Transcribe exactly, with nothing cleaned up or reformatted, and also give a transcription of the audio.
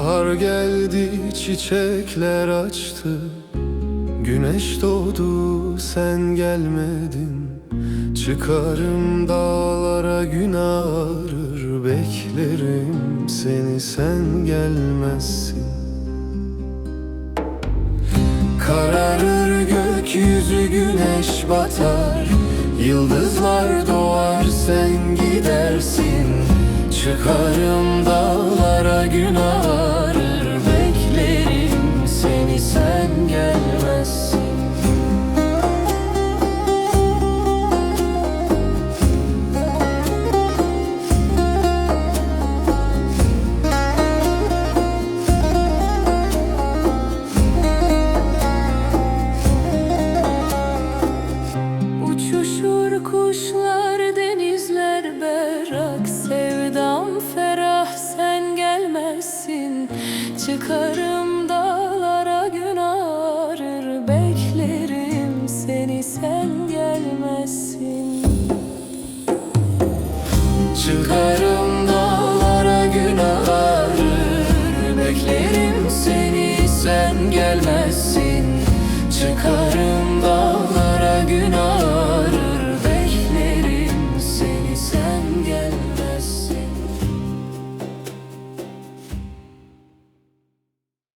Bahar geldi, çiçekler açtı. Güneş doğdu, sen gelmedin. Çıkarım dağlara, gün ağarır, beklerim seni, sen gelmezsin. Kararır gökyüzü, güneş batar, yıldızlar doğar, sen gidersin. Çıkarım dağlara, gün ağarır, beklerim seni, sen gelmezsin. Uçuşur kuşlar, denizler berrak, sevdam ferah, sen gelmezsin. Çıkarım dağlara, gün ağarır, beklerim seni, sen gelmezsin. Çıkarım dağlara, gün ağarır, beklerim seni, sen gelmezsin. Çıkarım